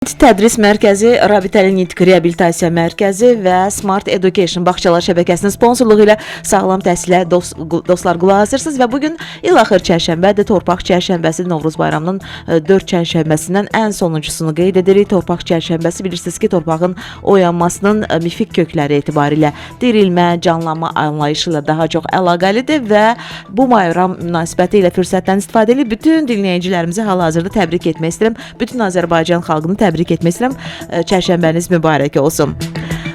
Tədris Mərkəzi, Rabitəli Nitq Reabilitasiya Mərkəzi və Smart Education Bağçalar Şəbəkəsinin sponsorluğu ilə sağlam təhsilə dostlar qulaq asırsınız və bu gün il axır çərşənbədir, torpaq çərşənbəsi, Novruz bayramının 4 çərşənbəsindən ən sonuncusunu qeyd edirik. Torpaq çərşənbəsi bilirsiniz ki, torpağın oyanmasının mifik kökləri etibarilə dirilmə, canlanma anlayışı ilə daha çox əlaqəlidir və bu bayram münasibəti ilə fürsətdən istifadə edib bütün dinləyicilərimizi hal-hazırda təbrik etmək istəyirəm. Bütün Azərbaycan xalqını təbrik etmək istəyirəm. Çərşənbəniz mübarək olsun.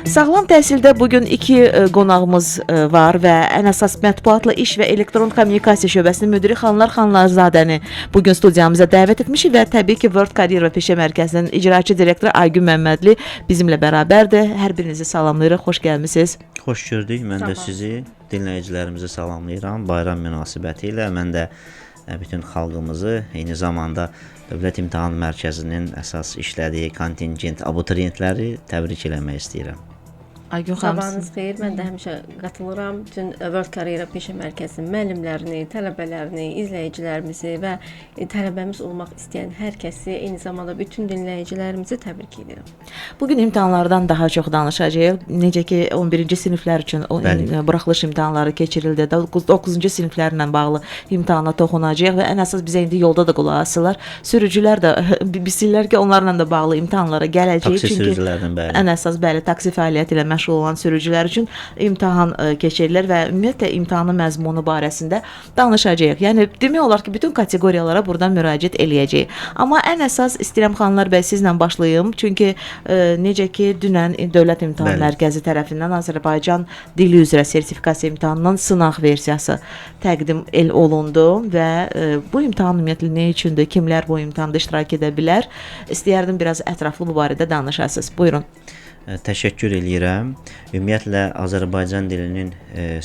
Sağlam təhsildə bugün iki qonağımız var və ən əsas mətbuatla iş və elektron kommunikasiya şöbəsinin müdiri Xanlar Xanlarzadəni bugün studiyamıza dəvət etmişik və təbii ki, World Career və Peşə Mərkəzinin icraçı direktoru Aygün Məmmədli bizimlə bərabərdir. Hər birinizi salamlayırıq. Xoş gəlmisiniz. Xoş gördük. Mən də Sabah. sizi, dinləyicilərimizi salamlayıram. Bayram münasibəti ilə mən də bütün xalqımızı, eyni zamanda Dövlət İmtahan Mərkəzinin əsas işlədiyi kontingent abituriyentləri təbrik eləmək istəyirəm. Aygün xanım. Sabahınız xeyir. Mən də həmişə qatılıram. Bütün World Career Peşə Mərkəzinin müəllimlərini, tələbələrini, izləyicilərimizi və tələbəmiz olmaq istəyən hər kəsi, eyni zamanda bütün dinləyicilərimizi təbrik edirəm. Bugün imtahanlardan daha çox danışacağıq. Necə ki 11-ci siniflər üçün buraxılış imtahanları keçirildi. 9-cu siniflərlə bağlı imtahana toxunacağıq və ən əsas bizə indi yolda da qulaq asırlar. Sürücülər də bilsinlər ki, onlarla da bağlı imtahanlara gələcəyik. Taksi sürücülərinin, bəli. Ən əsas bəli, taksi fəaliyyəti ilə məşğul olan sürücülər üçün imtahan keçirilir və ümumiyyətlə imtahanın məzmunu barəsində danışacağıq. Yəni demək olar ki, bütün kateqoriyalara buradan müraciət eləyəcəyik. Amma ən əsas istəyirəm Xanlar bəy sizlə başlayım. Çünki necə ki dünən Dövlət İmtahan Mərkəzi tərəfindən Azərbaycan dili üzrə sertifikasiya imtahanının sınaq versiyası təqdim el olundu və bu imtahan ümumiyyətlə nə üçündür, kimlər bu imtahanda iştirak edə bilər? İstəyərdim biraz ətraflı bu barədə danışasınız. Buyurun. Təşəkkür eləyirəm. Ümumiyyətlə Azərbaycan dilinin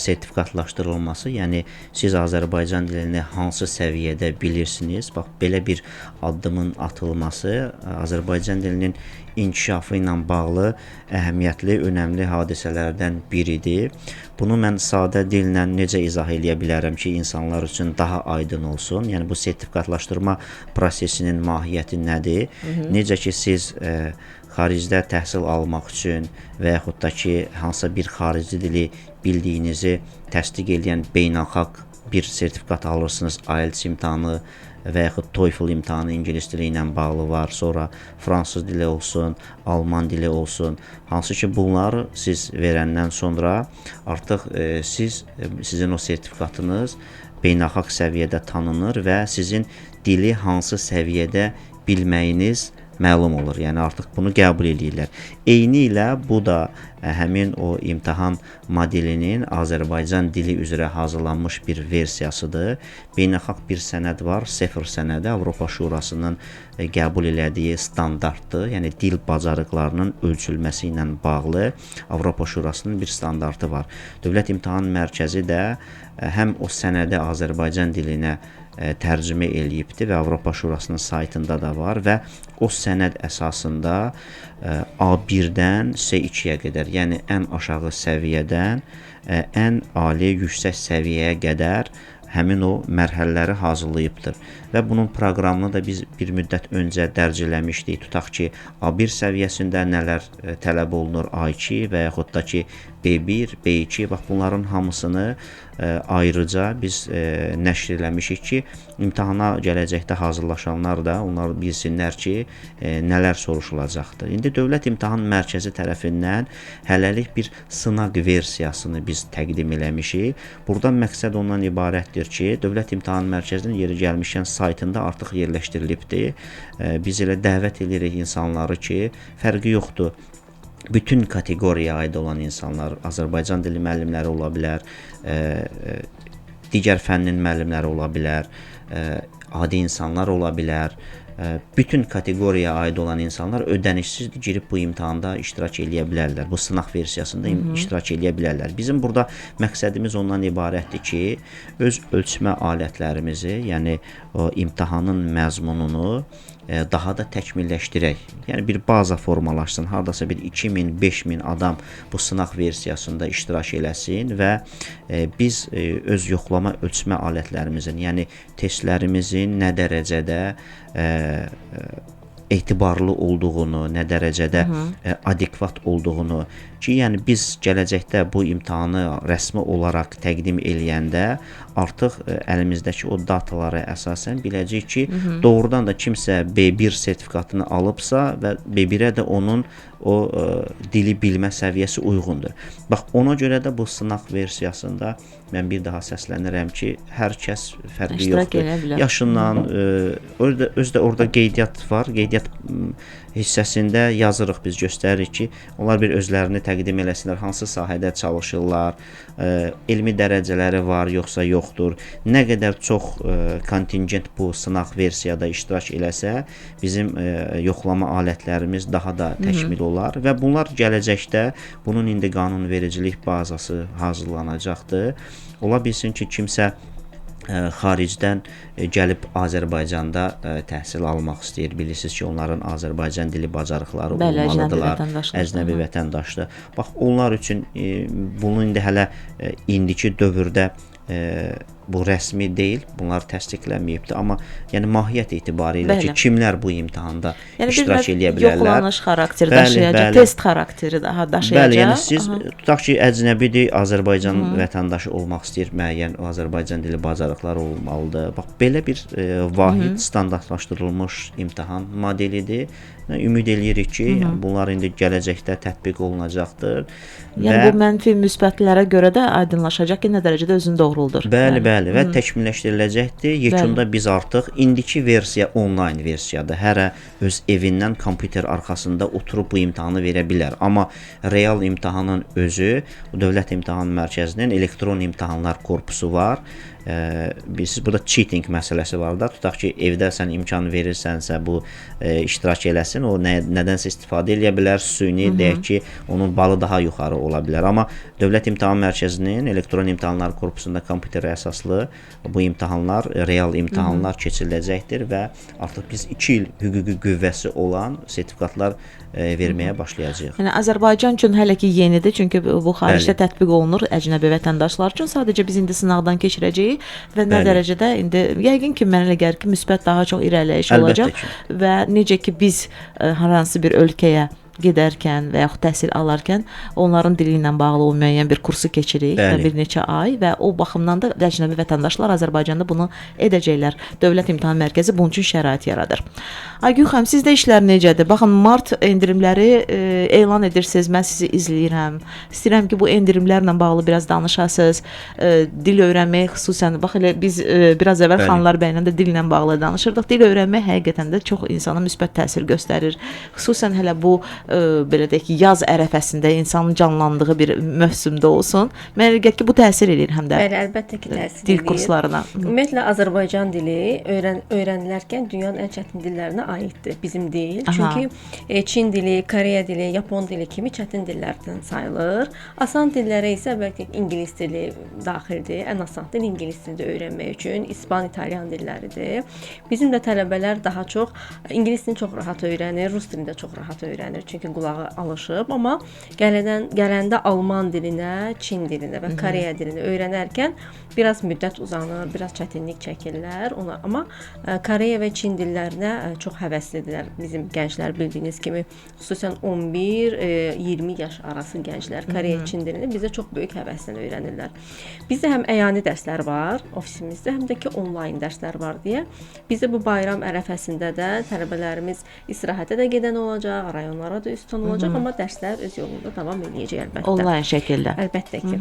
sertifikatlaşdırılması, yəni siz Azərbaycan dilini hansı səviyyədə bilirsiniz? Bax belə bir addımın atılması Azərbaycan dilinin inkişafı ilə bağlı əhəmiyyətli, önəmli hadisələrdən biridir. Bunu mən sadə dillə necə izah eləyə bilərəm ki, insanlar üçün daha aydın olsun? Yəni bu sertifikatlaşdırma prosesinin mahiyyəti nədir? Necə ki siz xaricdə təhsil almaq üçün və yaxud da ki, hansısa bir xarici dili bildiyinizi təsdiq edən beynəlxalq bir sertifikat alırsınız, IELTS imtahanı və yaxud TOEFL imtahanı ingilis dili ilə bağlı var, sonra fransız dili olsun, alman dili olsun. Hansı ki bunları siz verəndən sonra artıq sizin o sertifikatınız beynəlxalq səviyyədə tanınır və sizin dili hansı səviyyədə bilməyiniz məlum olur. Yəni artıq bunu qəbul eləyirlər. Eyni ilə bu da həmin o imtahan modelinin Azərbaycan dili üzrə hazırlanmış bir versiyasıdır. Beynəlxalq bir sənəd var, CEFR sənədi, Avropa Şurasının qəbul elədiyi standartdır. Yəni dil bacarıqlarının ölçülməsi ilə bağlı Avropa Şurasının bir standartı var. Dövlət İmtahan Mərkəzi də həm o sənədi Azərbaycan dilinə tərcümə eləyibdir və Avropa Şurasının saytında da var və o sənəd əsasında A1-dən C2-yə qədər, yəni ən aşağı səviyyədən ən ali yüksək səviyyəyə qədər həmin o mərhələləri hazırlayıbdır. Və bunun proqramını da biz bir müddət öncə dərc eləmişdik. Tutaq ki, A1 səviyyəsində nələr tələb olunur, A2 və yaxud da ki B1, B2, bax bunların hamısını ayrıca biz nəşr eləmişik ki, imtahana gələcəkdə hazırlaşanlar da onlar bilsinlər ki, nələr soruşulacaqdır. İndi Dövlət İmtahan Mərkəzi tərəfindən hələlik bir sınaq versiyasını biz təqdim eləmişik. Buradan məqsəd ondan ibarətdir ki, Dövlət İmtahan Mərkəzinin yeri gəlmişkən saytında artıq yerləşdirilibdir. Biz elə dəvət edirik insanları ki, fərqi yoxdur. Bütün kateqoriyaya aid olan insanlar, Azərbaycan dili müəllimləri ola bilər, digər fənnin müəllimləri ola bilər, adi insanlar ola bilər. Bütün kateqoriyaya aid olan insanlar ödənişsiz girib bu imtahanda iştirak eləyə bilərlər. Bu sınaq versiyasında iştirak eləyə bilərlər. Bizim burada məqsədimiz ondan ibarətdir ki, öz ölçmə alətlərimizi, yəni o imtahanın məzmununu daha da təkmilləşdirək. Yəni bir baza formalaşsın, hardasa bir 2000, 5000 adam bu sınaq versiyasında iştirak eləsin və biz öz yoxlama ölçmə alətlərimizin, yəni testlərimizin nə dərəcədə etibarlı olduğunu, nə dərəcədə adekvat olduğunu ki, yəni biz gələcəkdə bu imtahanı rəsmi olaraq təqdim eləyəndə artıq əlimizdəki o datalara əsasən biləcəyik ki, doğrudan da kimsə B1 sertifikatını alıbsa və B1-ə də onun o dili bilmə səviyyəsi uyğundur. Bax, ona görə də bu sınaq versiyasında mən bir daha səslənirəm ki, hər kəs fərqi yoxdur. Yaşından, özü də orada qeydiyyat var. Qeydiyyat hissəsində yazırıq, biz göstəririk ki, onlar bir özlərini təqdim eləsinlər, hansı sahədə çalışırlar, elmi dərəcələri var, yoxsa yoxdur. Nə qədər çox kontingent bu sınaq versiyada iştirak eləsə, bizim yoxlama alətlərimiz daha da təkmil olar və bunlar gələcəkdə bunun indi qanunvericilik bazası hazırlanacaqdır. Ola bilsin ki, kimsə xaricdən gəlib Azərbaycanda təhsil almaq istəyir. Bilirsiniz ki, onların Azərbaycan dili bacarıqları olmalıdırlar. Əcnəbi vətəndaşdır. Bax, onlar üçün bunu indi hələ indiki dövrdə bu rəsmi deyil, bunlar təsdiqlənməyibdir, amma yəni mahiyyət etibarilə ki, kimlər bu imtahanda iştirak eləyə bilərlər. Yoxlanış xarakteri daşıyacaq, test xarakteri daha daşıyacaq. Bəli, yəni siz tutaq ki, əcnəbidir, Azərbaycan vətəndaşı olmaq istəyir, müəyyən Azərbaycan dili bacarıqları olmalıdır. Bax, belə bir vahid standartlaşdırılmış imtahan modelidir. Ümid eləyirik ki, bunlar indi gələcəkdə tətbiq olunacaqdır. Yəni bu mənfi müsbətlərə görə də aydınlaşacaq ki, nə dərəcədə özünü doğruldur. Bəli, bəli və təkmilləşdiriləcəkdir. Yekunda biz artıq indiki versiya onlayn versiyadır. Hərə öz evindən kompüter arxasında oturub bu imtahanı verə bilər. Amma real imtahanın özü, Dövlət İmtahan Mərkəzinin elektron imtahanlar korpusu var. Bilirsiniz, burada cheating məsələsi var da. Tutaq ki, evdə sən imkan verirsənsə bu iştirak eləsin, o nədənsə istifadə eləyə bilər, süni deyək ki, onun balı daha yuxarı ola bilər. Amma Dövlət İmtahan Mərkəzinin elektron imtahanlar korpusunda kompüterə əsaslı bu imtahanlar, real imtahanlar keçiriləcəkdir və artıq biz 2 il hüquqi qüvvəsi olan sertifikatlar verməyə başlayacağıq. Yəni Azərbaycan üçün hələ ki yenidir, çünki bu xaricdə tətbiq olunur əcnəbi vətəndaşlar üçün. Sadəcə biz indi sınaqdan keçirəcəyik və nə dərəcədə indi yəqin ki, mənə elə gəlir ki, müsbət daha çox irəliləyiş olacaq və necə ki biz hər hansı bir ölkəyə gedərkən və yaxud təhsil alarkən onların dili ilə bağlı o müəyyən bir kursu keçirik və bir neçə ay və o baxımdan da əcnəbi vətəndaşlar Azərbaycanda bunu edəcəklər. Dövlət İmtahan Mərkəzi bunun üçün şərait yaradır. Aygün xanım, sizdə işlər necədir? Baxın, mart endirimləri elan edirsiniz, mən sizi izləyirəm. İstəyirəm ki, bu endirimlərlə bağlı biraz danışasınız. Dil öyrənmək xüsusən, bax elə biz biraz əvvəl Xanlar bəylə də dillə bağlı danışırdıq. Dil öyrənmək həqiqətən də çox insana müsbət təsir göstərir. Xüsusən hələ bu belə deyək ki, yaz ərəfəsində insanın canlandığı bir mövsümdə olsun. Mənə elə gəlir ki, bu təsir eləyir həm də. Bəli, əlbəttə ki, təsir dil kurslarına. Ümumiyyətlə Azərbaycan dili öyrənilərkən dünyanın ən çətin dillərinə aiddir, bizim deyil. Çünki Çin dili, Koreya dili, Yapon dili kimi çətin dillərdən sayılır. Asan dillərə isə bəlkə ingilis dili daxildir. Ən asan dil ingilis dilini öyrənmək üçün İspan, İtalyan dilləridir. Bizim də tələbələr daha çox ingilis dilini çox rahat öyrənir, rus dilini də çox rahat öyrənir. Çünki qulağı alışıb, amma gələndə alman dilinə, Çin dilinə və Koreya dilini öyrənərkən biraz müddət uzanır, biraz çətinlik çəkirlər ona. Amma Koreya və Çin dillərinə çox həvəslidirlər bizim gənclər, bildiyiniz kimi, xüsusən 11-20 yaş arası gənclər Koreya, Çin dilini bizə çox böyük həvəslə öyrənirlər. Bizdə həm əyani dərslər var ofisimizdə, həm də ki onlayn dərslər var deyə. Bizdə bu bayram ərəfəsində də tələbələrimiz istirahətə də gedən olacaq, rayonlara da üz tutan olacaq, amma dərslər öz yolunda davam eləyəcək əlbəttə. Onlayn şəkildə. Əlbəttə ki.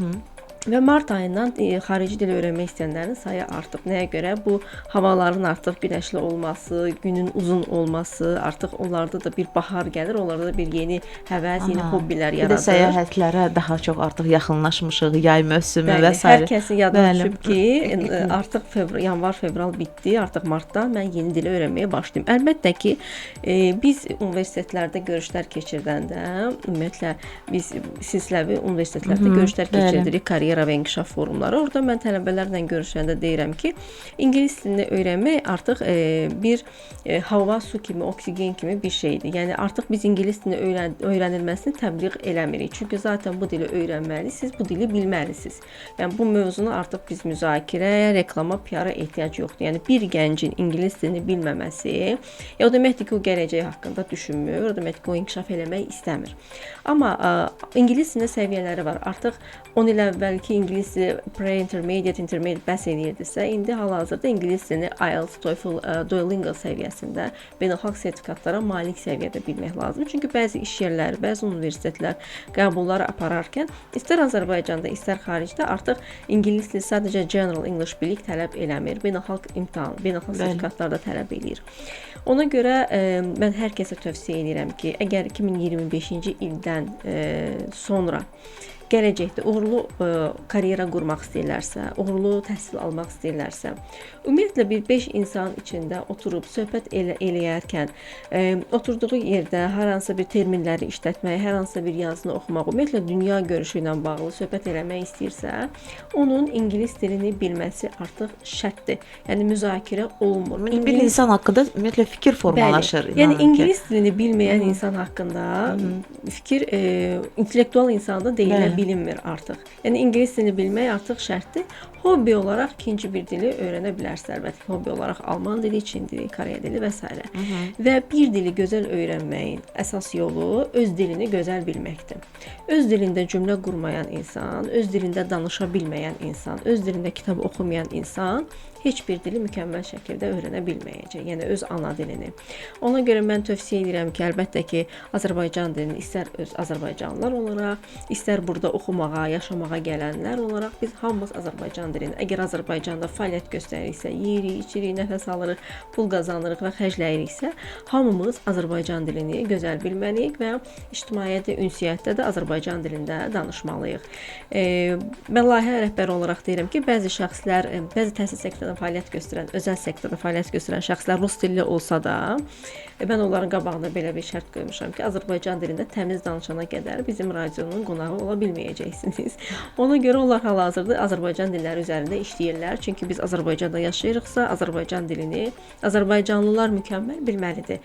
Və mart ayından xarici dil öyrənmək istəyənlərin sayı artıb. Nəyə görə? Bu havaların artıq günəşli olması, günün uzun olması, artıq onlarda da bir bahar gəlir, onlarda da bir yeni həvəs, yeni hobbilər yaradır. Bir də səyahətlərə daha çox artıq yaxınlaşmışıq, yay mövsümü və s. Hər kəsin yadına düşüb ki, artıq yanvar, fevral bitdi, artıq martdan mən yeni dili öyrənməyə başlayım. Əlbəttə ki, biz universitetlərdə görüşlər keçirdəndə, ümumiyyətlə biz silsiləvi universitetlərdə görüşlər keçirdirik, karyera karyera və inkişaf forumları. Orada mən tələbələrlə görüşəndə deyirəm ki, ingilis dilini öyrənmək artıq bir hava, su kimi, oksigen kimi bir şeydir. Yəni artıq biz ingilis dilini öyrənilməsini təbliğ eləmirik. Çünki zaten bu dili öyrənməlisiniz, bu dili bilməlisiniz. Yəni bu mövzunu artıq biz müzakirəyə, reklama, PR-a ehtiyac yoxdur. Yəni bir gəncin ingilis dilini bilməməsi, o deməkdir ki, o gələcəyi haqqında düşünmür, o deməkdir ki, o inkişaf eləmək istəmir. Amma ingilis dilinin səviyyələri var. Artıq 10 il əvvəlki ingilis dili pre-intermediate, intermediate bəs eləyirdisə, indi hal-hazırda ingilis dilini IELTS, TOEFL, Duolingo səviyyəsində beynəlxalq sertifikatlara malik səviyyədə bilmək lazımdır. Çünki bəzi iş yerləri, bəzi universitetlər qəbulları apararkən istər Azərbaycanda, istər xaricdə artıq ingilis dili sadəcə general English bilik tələb eləmir. Beynəlxalq imtahan, beynəlxalq sertifikatlar da tələb eləyir. Ona görə mən hər kəsə tövsiyə edirəm ki, əgər 2025-ci ildən sonra gələcəkdə uğurlu karyera qurmaq istəyirlərsə, uğurlu təhsil almaq istəyirlərsə, ümumiyyətlə bir 5 insan içində oturub söhbət eləyərkən, oturduğu yerdə hər hansısa bir terminləri işlətmək, hər hansısa bir yazını oxumaq, ümumiyyətlə dünya görüşü ilə bağlı söhbət eləmək istəyirsə, onun ingilis dilini bilməsi artıq şərtdir. Yəni müzakirə olunmur. Bir insan haqqında ümumiyyətlə fikir formalaşır. Bəli. Yəni ingilis dilini bilməyən insan haqqında fikir intellektual insanda deyilə bilinmir artıq. Yəni ingilis dilini bilmək artıq şərtdir. Hobbi olaraq ikinci bir dili öyrənə bilərsiniz əlbəttə. Hobbi olaraq alman dili, Çin dili, Koreya dili və s. Və bir dili gözəl öyrənməyin əsas yolu öz dilini gözəl bilməkdir. Öz dilində cümlə qurmayan insan, öz dilində danışa bilməyən insan, öz dilində kitab oxumayan insan heç bir dili mükəmməl şəkildə öyrənə bilməyəcək. Yəni öz ana dilini. Ona görə mən tövsiyə edirəm ki, əlbəttə ki, Azərbaycan dilini istər öz azərbaycanlılar olaraq, istər burada oxumağa, yaşamağa gələnlər olaraq biz hamımız Azərbaycan dilini, əgər Azərbaycanda fəaliyyət göstəririksə, yeyirik, içirik, nəfəs alırıq, pul qazanırıq və xərcləyiriksə, hamımız Azərbaycan dilini gözəl bilməliyik və ictimaiyyətdə, ünsiyyətdə də Azərbaycan dilində danışmalıyıq. Mən layihə rəhbəri olaraq deyirəm ki, bəzi şəxslər, bəzi təhsil sektorunda fəaliyyət göstərən, özəl sektorda fəaliyyət göstərən şəxslər rus dilli olsa da, mən onların qabağına belə bir şərt qoymuşam ki, Azərbaycan dilində təmiz danışana qədər bizim radionun qonağı ola bilməyəcəksiniz. Ona görə onlar hal-hazırda Azərbaycan dilləri üzərində işləyirlər. Çünki biz Azərbaycanda yaşayırıqsa, Azərbaycan dilini azərbaycanlılar mükəmməl bilməlidir.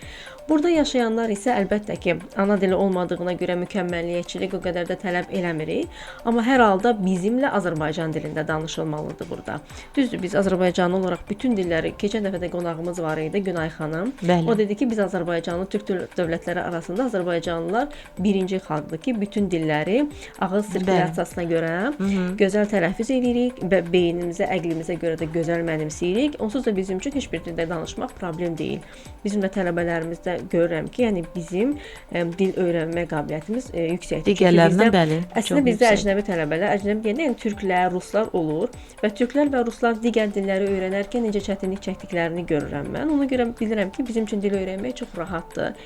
Burada yaşayanlar isə əlbəttə ki, ana dili olmadığına görə mükəmməliyyətçilik o qədər də tələb eləmirik. Amma hər halda bizimlə Azərbaycan dilində danışılmalıdır burada. Düzdür, biz Azərbaycanlı olaraq bütün dilləri, keçən dəfə də qonağımız var idi, Günay xanım. Bəli. O dedi ki, biz Azərbaycanlı türk dövlətləri arasında azərbaycanlılar birinci xalqdır ki, bütün dilləri ağız sirkulyasiyasına görə gözəl tələffüz edirik və beynimizə, əqlimizə görə də gözəl mənimsəyirik. Onsuz da bizim üçün heç bir dildə danışmaq problem deyil. Bizim də tələbələrimizdə görürəm ki, yəni bizim dil öyrənmə qabiliyyətimiz yüksəkdir. Digərlərindən bəli. Əslində bizdə əcnəbi tələbələr, əcnəbi deyəndə yəni türklər, ruslar olur və türklər və ruslar digər dilləri öyrənərkən necə çətinlik çəkdiklərini görürəm mən. Ona görə bilirəm ki, bizim üçün dil öyrənmək çox rahatdır.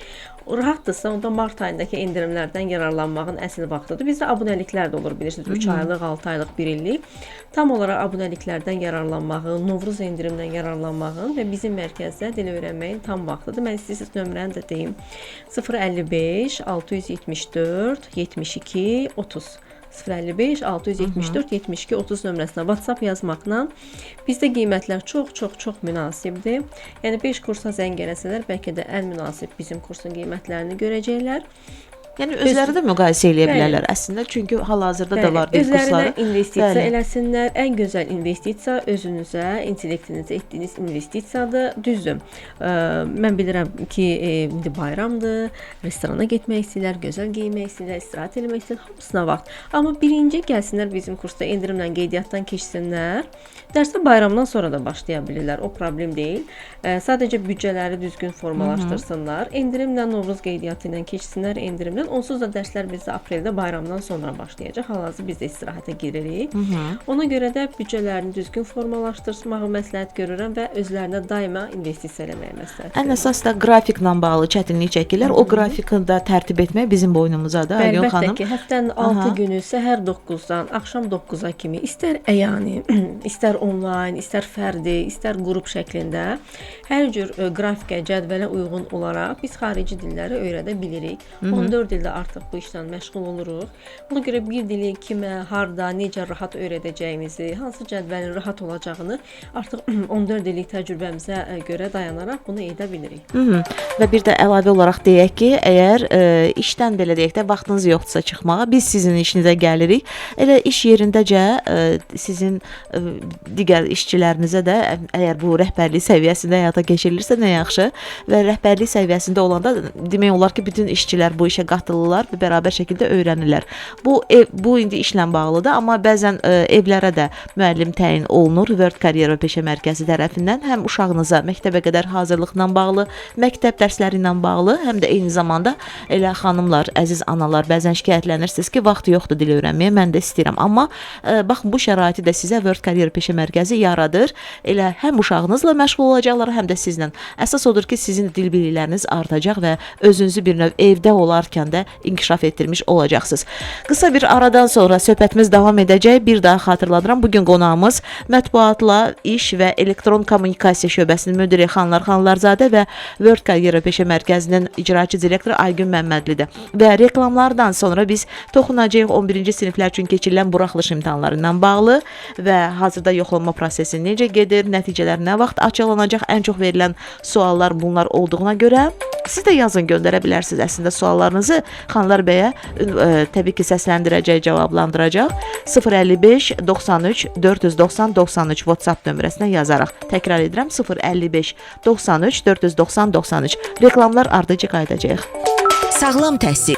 Rahatdırsa, onda mart ayındakı endirimlərdən yararlanmağın əsl vaxtıdır. Bizdə abunəliklər də olur, bilirsiniz, 3 aylıq, 6 aylıq, 1 illik. Tam olaraq abunəliklərdən yararlanmağın, Novruz endirimdən yararlanmağın və bizim mərkəzdə dil öyrənməyin tam vaxtıdır. Mən istəyirsiniz nömrəni də deyim. 055 674 72 30. 055 674 72 30 nömrəsinə WhatsApp yazmaqla bizdə qiymətlər çox münasibdir. Yəni 5 kursa zəng eləsələr, bəlkə də ən münasib bizim kursun qiymətlərini görəcəklər. Yəni özləri də müqayisə eləyə bilərlər əslində, çünki hal-hazırda da var dil kursları. Özlərinə investisiya eləsinlər. Ən gözəl investisiya özünüzə, intellektinizə etdiyiniz investisiyadır. Düzdür. Mən bilirəm ki, indi bayramdır, restorana getmək istəyirlər, gözəl geyinmək istəyirlər, istirahət eləmək istəyirlər, hamısına vaxt. Amma birinci gəlsinlər bizim kursda endirimlə qeydiyyatdan keçsinlər. Dərsə bayramdan sonra da başlaya bilirlər, o problem deyil. Sadəcə büdcələri düzgün formalaşdırsınlar. Endirimlə Novruz qeydiyyatı ilə keçsinlər endirimlə. Onsuz da dərslər bizdə apreldə bayramdan sonra başlayacaq. Hal-hazırda biz də istirahətə giririk. Ona görə də büdcələrini düzgün formalaşdırmağı məsləhət görürəm və özlərinə daima investisiya eləməyi məsləhət görürəm. Ən əsas da qrafiklə bağlı çətinlik çəkirlər. O qrafikini də tərtib etmək bizim boynumuzadır, Aygün xanım. Əlbəttə ki, həftənin 6 günü səhər 9-dan axşam 9-a kimi istər əyani, istər onlayn, istər fərdi, istər qrup şəklində hər cür qrafikə, cədvələ uyğun olaraq biz xarici dilləri öyrədə bilirik. 14 il ildir artıq bu işlə məşğul oluruq. Buna görə bir dili kimə, harda, necə rahat öyrədəcəyimizi, hansı cədvəlin rahat olacağını artıq 14 illik təcrübəmizə görə dayanaraq bunu edə bilirik. Və bir də əlavə olaraq deyək ki, əgər işdən belə deyək də vaxtınız yoxdursa çıxmağa, biz sizin işinizə gəlirik. Elə iş yerindəcə sizin digər işçilərinizə də əgər bu rəhbərlik səviyyəsində həyata keçirilirsə nə yaxşı və rəhbərlik səviyyəsində olanda demək olar ki, bütün işçilər bu işə qatılırlar və bərabər şəkildə öyrənirlər. Bu indi işlə bağlıdır, amma bəzən evlərə də müəllim təyin olunur World Karyera Peşə Mərkəzi tərəfindən həm uşağınıza məktəbə qədər hazırlıqla bağlı, məktəb dərsləri ilə bağlı, həm də eyni zamanda elə xanımlar, əziz analar bəzən şikayətlənirsiniz ki, vaxt yoxdur dil öyrənməyə, mən də istəyirəm. Amma baxın bu şəraiti də sizə World Karyera Peşə Mərkəzi yaradır. Elə həm uşağınızla məşğul olacaqlar, həm də sizlə. Əsas odur ki, sizin dil bilikləriniz artacaq və özünüzü bir növ evdə olarkən də inkişaf etdirmiş olacaqsınız. Qısa bir aradan sonra söhbətimiz davam edəcək. Bir daha xatırladıram, bu gün qonağımız mətbuatla iş və elektron kommunikasiya şöbəsinin müdiri Xanlar Xanlarzadə və World Karyera Peşə Mərkəzinin icraçı direktoru Aygün Məmmədlidir. Və reklamlardan sonra biz toxunacağıq 11-ci siniflər üçün keçirilən buraxılış imtahanları ilə bağlı və hazırda yoxlama prosesi necə gedir, nəticələr nə vaxt açıqlanacaq, ən çox verilən suallar bunlar olduğuna görə siz də yazın, göndərə bilərsiniz əslində suallarınızı Xanlar bəyə təbii ki, səsləndirəcək, cavablandıracaq. 055 93 490 93 WhatsApp nömrəsinə yazaraq. Təkrar edirəm, 055 93 490 93. Reklamlar ardıcı qayıdacağıq. Sağlam təhsil.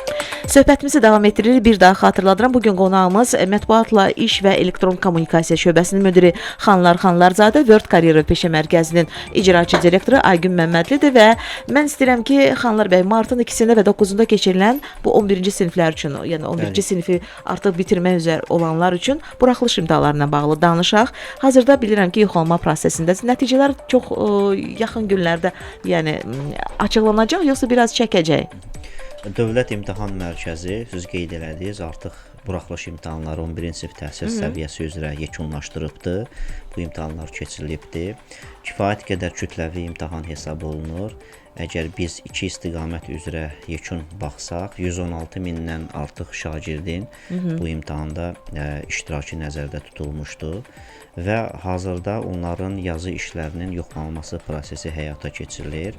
Söhbətimizi davam etdiririk. Bir daha xatırladıram. Bugün qonağımız mətbuatla iş və elektron kommunikasiya şöbəsinin müdiri Xanlar Xanlarzadə, World Karyera Peşə Mərkəzinin icraçı direktoru Aygün Məmmədlidir və mən istəyirəm ki, Xanlar bəy, martın 2-sində və 9-unda keçirilən bu 11-ci siniflər üçün, yəni 11-ci sinifi artıq bitirmək üzrə olanlar üçün buraxılış imtahanlarına bağlı danışaq. Hazırda bilirəm ki, yoxlama prosesindəsiniz. Nəticələr çox yaxın günlərdə, yəni açıqlanacaq, yoxsa biraz çəkəcək? Dövlət İmtahan Mərkəzi, siz qeyd elədiniz, artıq buraxılış imtahanları 11-ci sinif təhsil səviyyəsi üzrə yekunlaşdırıbdır. Bu imtahanlar keçirilibdir. Kifayət qədər kütləvi imtahan hesab olunur. Əgər biz iki istiqamət üzrə yekun baxsaq, 116 mindən artıq şagirdin bu imtahanda iştirakı nəzərdə tutulmuşdu və hazırda onların yazı işlərinin yoxlanılması prosesi həyata keçirilir.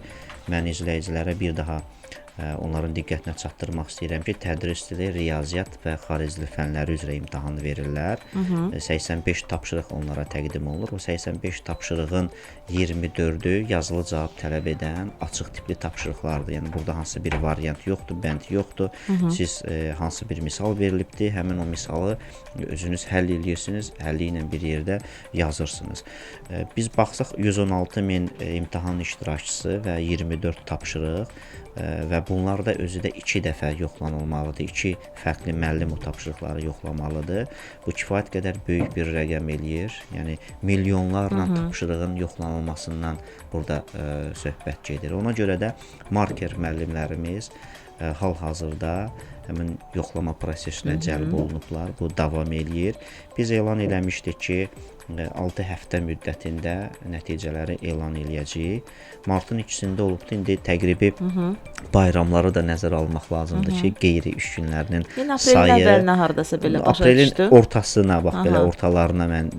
Mən izləyicilərə bir daha onların diqqətinə çatdırmaq istəyirəm ki, tədris dili, riyaziyyat və xarici dil fənləri üzrə imtahan verirlər. 85 tapşırıq onlara təqdim olunur. O 85 tapşırığın 24-ü yazılı cavab tələb edən açıq tipli tapşırıqlardır. Yəni burada hansısa bir variant yoxdur, bənd yoxdur. Siz hansı bir misal verilibdir, həmin o misalı özünüz həll edirsiniz, həlli ilə bir yerdə yazırsınız. Biz baxsaq 116 min imtahan iştirakçısı və 24 tapşırıq və bunlar da özü də 2 dəfə yoxlanılmalıdır. 2 fərqli müəllim o tapşırıqları yoxlamalıdır. Bu kifayət qədər böyük bir rəqəm eləyir. Yəni milyonlarla tapşırığın yoxlanılmasından burada söhbət gedir. Ona görə də marker müəllimlərimiz hal-hazırda həmin yoxlama prosesinə cəlb olunublar. Bu davam eləyir. Biz elan eləmişdik ki, 6 həftə müddətində nəticələri elan eləyəcəyik. Martın 2-sində olubdu. İndi təqribi bayramları da nəzərə almaq lazımdır ki, qeyri-iş günlərinin Yəni aprelin sayı əvvəlinə hardasa belə başa aprelin düşdü. ortasına, bax belə ortalarına mən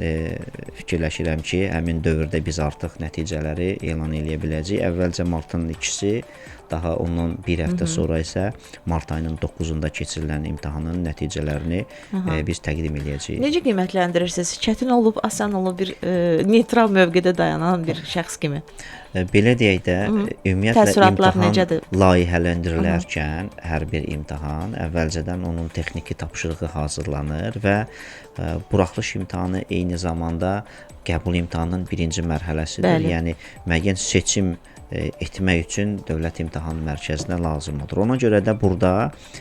fikirləşirəm ki, həmin dövrdə biz artıq nəticələri elan eləyə biləcəyik. Əvvəlcə martın 2-si, daha ondan bir həftə sonra isə mart ayının 9-unda keçirilən imtahanın nəticələrini biz təqdim eləyəcəyik. Necə qiymətləndirirsiniz? Çətin olub, asan olub bir neytral mövqedə dayanan bir şəxs kimi? Belə deyək də, ümumiyyətlə Təəssüratlar imtahan necədir? layihələndirilərkən hər bir imtahan əvvəlcədən onun texniki tapşırığı hazırlanır və buraxılış imtahanı eyni zamanda qəbul imtahanının birinci mərhələsidir. Bəli. Yəni müəyyən seçim etmək üçün Dövlət İmtahan Mərkəzinə lazımdır. Ona görə də burada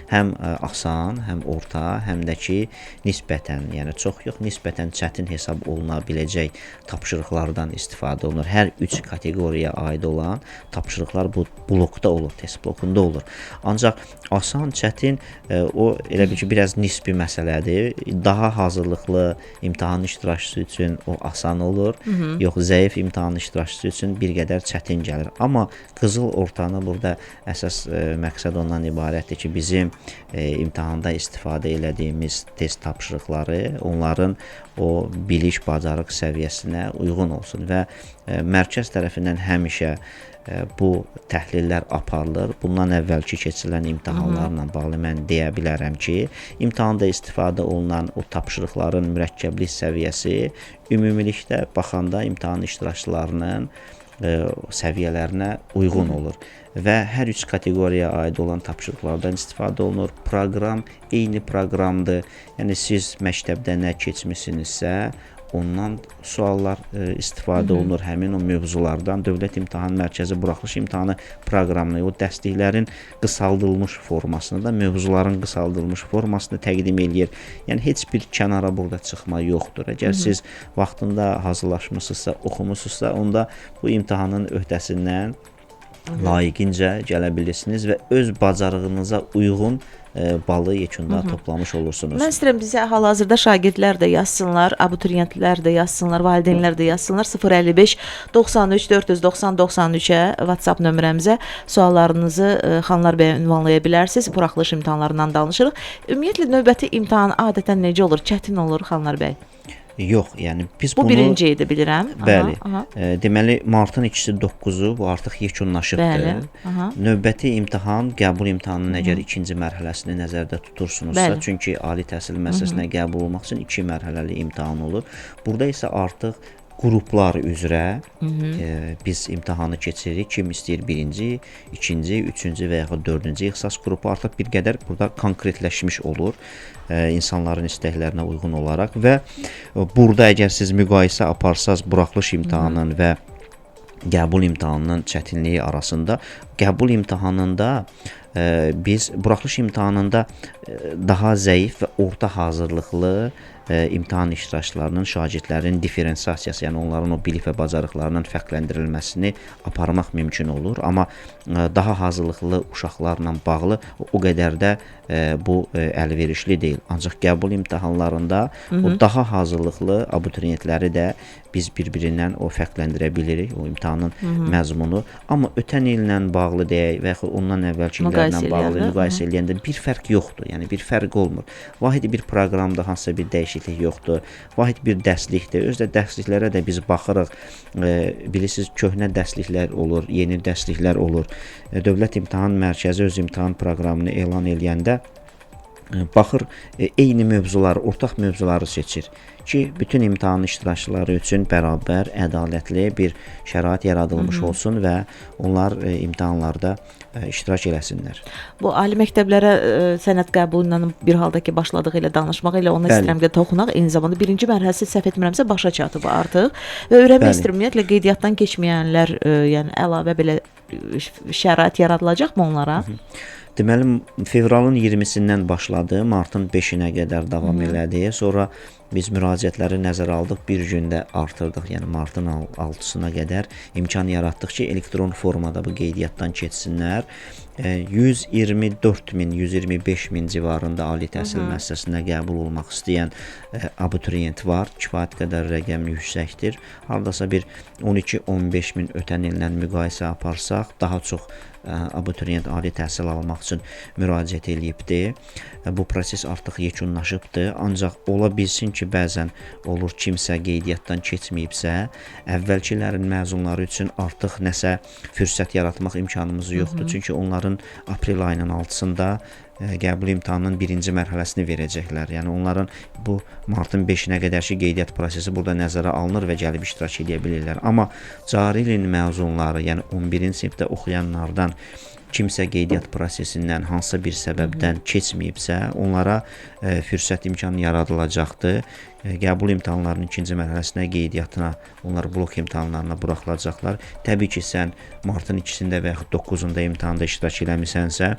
həm asan, həm orta, həm də ki nisbətən, yəni çox yox, nisbətən çətin hesab oluna biləcək tapşırıqlardan istifadə olunur. Hər üç kateqoriyaya aid olan tapşırıqlar bu blokda olur, test blokunda olur. Ancaq asan, çətin o elə bil ki, biraz nisbi məsələdir. Daha hazırlıqlı imtahan iştirakçısı üçün o asan olur. Yox, zəif imtahan iştirakçısı üçün bir qədər çətin gəlir. Amma qızıl ortanı burada əsas məqsəd ondan ibarətdir ki, bizim imtahanda istifadə elədiyimiz test tapşırıqları onların o bilik, bacarıq səviyyəsinə uyğun olsun və mərkəz tərəfindən həmişə bu təhlillər aparılır. Bundan əvvəlki keçirilən imtahanlarla bağlı mən deyə bilərəm ki, imtahanda istifadə olunan o tapşırıqların mürəkkəblik səviyyəsi ümumilikdə baxanda imtahan iştirakçılarının səviyyələrinə uyğun olur və hər üç kateqoriyaya aid olan tapşırıqlardan istifadə olunur. Proqram eyni proqramdır. Yəni siz məktəbdə nə keçmisinizsə, ondan suallar istifadə olunur, həmin o mövzulardan. Dövlət İmtahan Mərkəzi buraxılış imtahanı proqramını, o dərsliklərin qısaldılmış formasını da, mövzuların qısaldılmış formasını təqdim eləyir. Yəni heç bir kənara burada çıxma yoxdur. Əgər siz vaxtında hazırlaşmısınızsa, oxumusunuzsa, onda bu imtahanın öhdəsindən layiqincə gələ bilirsiniz və öz bacarığınıza uyğun balı yekunda toplamış olursunuz. Mən istəyirəm bizə hal-hazırda şagirdlər də yazsınlar, abituriyentlər də yazsınlar, valideynlər də yazsınlar 055 93 490 93-ə WhatsApp nömrəmizə suallarınızı Xanlar bəyə ünvanlaya bilərsiniz. Buraxılış imtahanlarından danışırıq. Ümumiyyətlə növbəti imtahan adətən necə olur? Çətin olur Xanlar bəy? Yox, yəni biz bu bunu birinci idi bilirəm. Bəli. Deməli martın 2-si 9-u bu artıq yekunlaşıbdır. Bəli. Növbəti imtahan qəbul imtahanının əgər ikinci mərhələsini nəzərdə tutursunuzsa, Bəli. çünki ali təhsil müəssisəsinə qəbul olmaq üçün 2 mərhələli imtahan olur. Burada isə artıq qruplar üzrə biz imtahanı keçiririk. Kim istəyir birinci, ikinci, üçüncü və yaxud dördüncü ixtisas qrupu artıq bir qədər burada konkretləşmiş olur insanların istəklərinə uyğun olaraq və burada əgər siz müqayisə aparsaz buraxılış imtahanının və qəbul imtahanının çətinliyi arasında, qəbul imtahanında biz buraxılış imtahanında daha zəif və orta hazırlıqlı imtahan iştirakçılarının, şagirdlərin differensiasiyası, yəni onların o bilik və bacarıqlarının fərqləndirilməsini aparmaq mümkün olur. Amma daha hazırlıqlı uşaqlarla bağlı o qədər də bu əlverişli deyil. Ancaq qəbul imtahanlarında o daha hazırlıqlı abituriyentləri də biz bir-birindən o fərqləndirə bilirik, o imtahanın məzmunu. Amma ötən illə bağlı deyək və yaxud ondan əvvəlki illərlə bağlı müqayisə eləyəndə bir fərq yoxdur. Yəni bir fərq olmur. Vahid bir proqramda hansısa bir dəyişiklik yoxdur. Vahid bir dərslikdir. Özdə dərsliklərə də biz baxırıq. Bilirsiniz, köhnə dərsliklər olur, yeni dərsliklər olur. Dövlət İmtahan Mərkəzi öz imtahan proqramını elan eləyəndə baxır, eyni mövzuları, ortaq mövzuları seçir ki, bütün imtahan iştirakçıları üçün bərabər, ədalətli bir şərait yaradılmış olsun və onlar imtahanlarda iştirak eləsinlər. Bu ali məktəblərə sənəd qəbulu ilə bir halda ki, başladıq elə danışmaq, elə ona istəyirəm ki, toxunaq. Eyni zamanda birinci mərhələsi səhv etmirəmsə başa çatıb artıq və öyrənmək istəyirəm ümumiyyətlə qeydiyyatdan keçməyənlər, yəni əlavə belə şərait yaradılacaqmı onlara? Deməli, fevralın 20-sindən başladı, martın 5-inə qədər davam elədi. Sonra biz müraciətləri nəzərə aldıq, bir gündə artırdıq. Yəni martın 6-sına qədər imkan yaratdıq ki, elektron formada bu qeydiyyatdan keçsinlər. 124 min, 125 min civarında ali təhsil müəssisəsinə qəbul olmaq istəyən abituriyent var. Kifayət qədər rəqəm yüksəkdir. Hardasa bir 12-15 min ötən illə müqayisə aparsaq, daha çox abituriyent ali təhsil almaq üçün müraciət eləyibdir. Bu proses artıq yekunlaşıbdır. Ancaq ola bilsin ki, bəzən olur kimsə qeydiyyatdan keçməyibsə, əvvəlkilərin məzunları üçün artıq nəsə fürsət yaratmaq imkanımız yoxdur. Çünki onların aprel ayının 6-sında qəbul imtahanının birinci mərhələsini verəcəklər. Yəni onların bu martın 5-inə qədərki qeydiyyat prosesi burada nəzərə alınır və gəlib iştirak edə bilirlər. Amma cari ilin məzunları, yəni 11-ci sinifdə oxuyanlardan kimsə qeydiyyat prosesindən hansısa bir səbəbdən keçməyibsə, onlara fürsət imkanı yaradılacaqdır. Qəbul imtahanlarının ikinci mərhələsinə, qeydiyyatına, onlar blok imtahanlarına buraxılacaqlar. Təbii ki, sən martın 2-sində və yaxud 9-unda imtahanda iştirak eləmisənsə,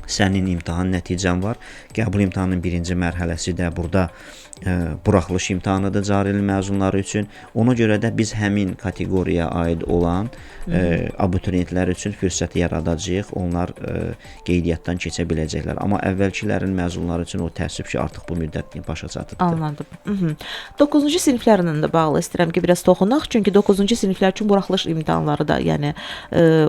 Sənin imtahan nəticən var. Qəbul imtahanının birinci mərhələsi də burada buraxılış imtahanıdır cari il məzunları üçün. Ona görə də biz həmin kateqoriyaya aid olan abituriyentlər üçün fürsət yaradacağıq. Onlar qeydiyyatdan keçə biləcəklər. Amma əvvəlkilərin məzunları üçün o təəssüf ki, artıq bu müddət başa çatıbdır. Anladım. 9-cu siniflərlə də bağlı istəyirəm ki, biraz toxunaq. Çünki 9-cu siniflər üçün buraxılış imtahanları da, yəni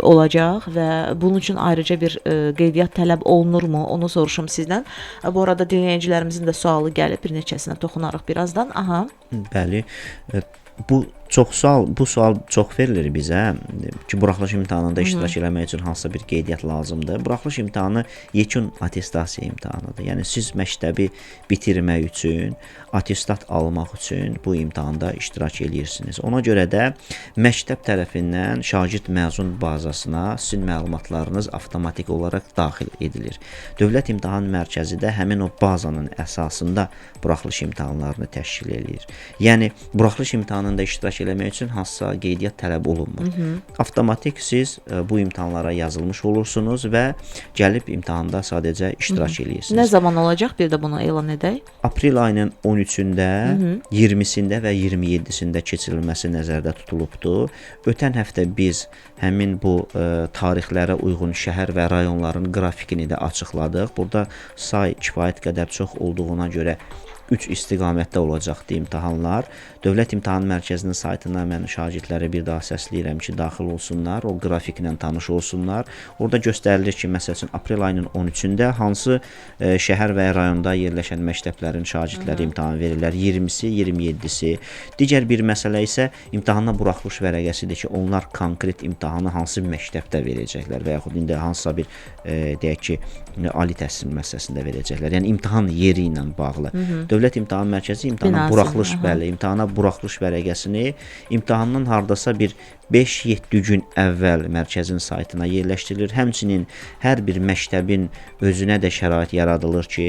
olacaq və bunun üçün ayrıca bir qeydiyyat tələb olunurmu? Onu soruşum sizdən. Bu arada dinləyicilərimizin də sualı gəlib, bir neçəsinə toxunarıq birazdan. Aha. Bəli. Bu çox sual, bu sual çox verilir bizə ki, buraxılış imtahanında iştirak eləmək üçün hansısa bir qeydiyyat lazımdır. Buraxılış imtahanı yekun attestasiya imtahanıdır. Yəni siz məktəbi bitirmək üçün, attestat almaq üçün bu imtahanda iştirak eləyirsiniz. Ona görə də məktəb tərəfindən şagird məzun bazasına sizin məlumatlarınız avtomatik olaraq daxil edilir. Dövlət İmtahan Mərkəzi də həmin o bazanın əsasında buraxılış imtahanlarını təşkil eləyir. Yəni buraxılış imtahanında iştirak eləmək üçün hansısa qeydiyyat tələb olunmur. Avtomatik siz bu imtahanlara yazılmış olursunuz və gəlib imtahanda sadəcə iştirak eləyirsiniz. Nə zaman olacaq? Bir də bunu elan edək. Aprel ayının 13-ündə, 20-sində və 27-sində keçirilməsi nəzərdə tutulubdur. Ötən həftə biz həmin bu tarixlərə uyğun şəhər və rayonların qrafikini də açıqladıq. Burada say kifayət qədər çox olduğuna görə 3 istiqamətdə olacaqdı imtahanlar. Dövlət İmtahan Mərkəzinin saytına mən şagirdləri bir daha səsləyirəm ki, daxil olsunlar, o qrafiklə tanış olsunlar. Orada göstərilir ki, məsəl üçün aprel ayının 13-ündə hansı şəhər və ya rayonda yerləşən məktəblərin şagirdləri imtahan verirlər. 20-si, 27-si. Digər bir məsələ isə imtahana buraxılış vərəqəsidir ki, onlar konkret imtahanı hansı məktəbdə verəcəklər və yaxud indi hansısa bir deyək ki, ali təhsil müəssisəsində verəcəklər. Yəni imtahan yeri ilə bağlı. Dövlət İmtahan Mərkəzi imtahana buraxılış, bəli, imtahana buraxılış vərəqəsini imtahandan hardasa bir 5-7 gün əvvəl mərkəzin saytına yerləşdirilir. Həmçinin hər bir məktəbin özünə də şərait yaradılır ki,